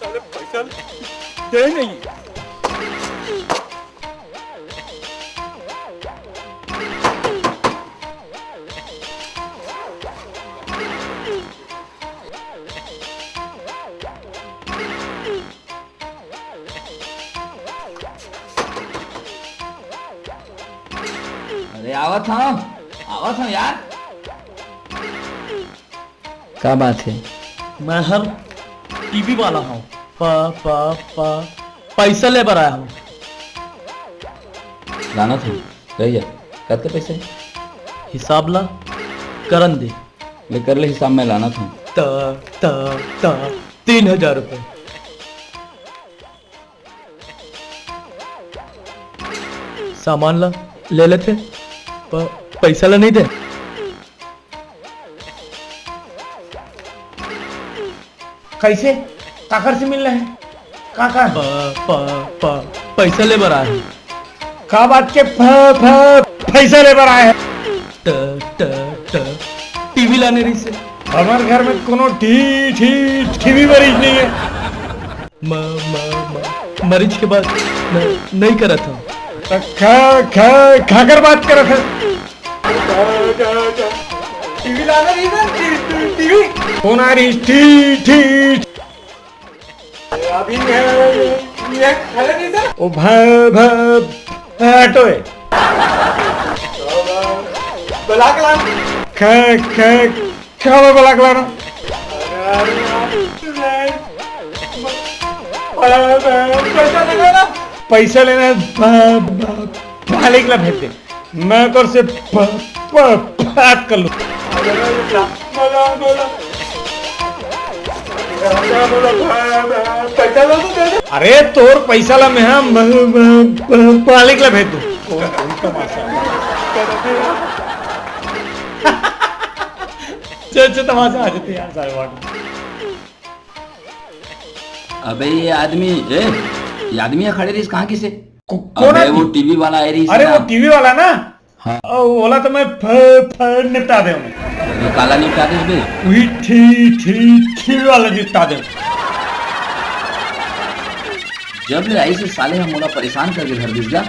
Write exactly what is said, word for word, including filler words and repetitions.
साले पैसा दे नहीं। अरे आवत हंव, आवत हंव यार। का बात हे? मैं हर टीवी वाला हंव। प-, प-, प-, पैसा ले बर आय हंव। लानत हंव, रहि जा। कतका पैसा हे? हिसाब ला करन दे। ले कर ले हिसाब, मैं लानत हंव। त, त, त, तीन हजार रुपये। सामान ला ले लेथे, प-, पैसा ला नहीं दे। कैसे? काकर से मिलना है? काकर? प-, प-, प-, पैसा ले बर आय हंव। का बात के प-, प-, पैसा ले बर आय हंव? ट-, ट-, ट-, टीवी लाने रहिस हे। हमर घर में कोनो टी-, टी-, टीवी मरीज नहीं है। म-, म-, म-, मरीज के बात न-, नहीं करत हंव। त खा, खा, खाकर बात करत हे। टीवी लाना रहिस ना, टी-, टी-, टीवी। कोन आय रहिस? टी-, टी-, अभी ये, ये खड़े नहीं सर। ओ भ-, भ-, ऑटो हे। बलाक लान। ख-, ख-, का बा बलाक लाना? अरे यार, प-, प-, पैसा लगा ना। पैसा लेना हे, प-, प-, मालिक ला भेज दे। मैं तोर से प-, प-, बात कर लूं। बोला, बोला। बोला, बोला, पैसा ला तो दे दे। अरे, तोर पैसा ला मैं, हाँ, म-, म-, म-, मालिक ला भेज दूं। कौन, कौन तमाशा है? चल, चल, तमाशा आ जाते हैं यार, सारे वाट में। अबे ये आदमी, ए, ये आदमी यहाँ खड़े रहिस, कहाँ गिस हे? को-, कौन अबे आदमी? वो टीवी वाला आय रहिस अरे ना। वो टीवी वाला ना? हाँ। ओ, ओला तो मैं फ-, फ-, निपटा देंव। ये काला निपटा देस बे? वही ठी-, ठी-, टीवी वाला निपटा देंव। जब ले आइस हे साले ह मोला परेशान करके धर दिस गा।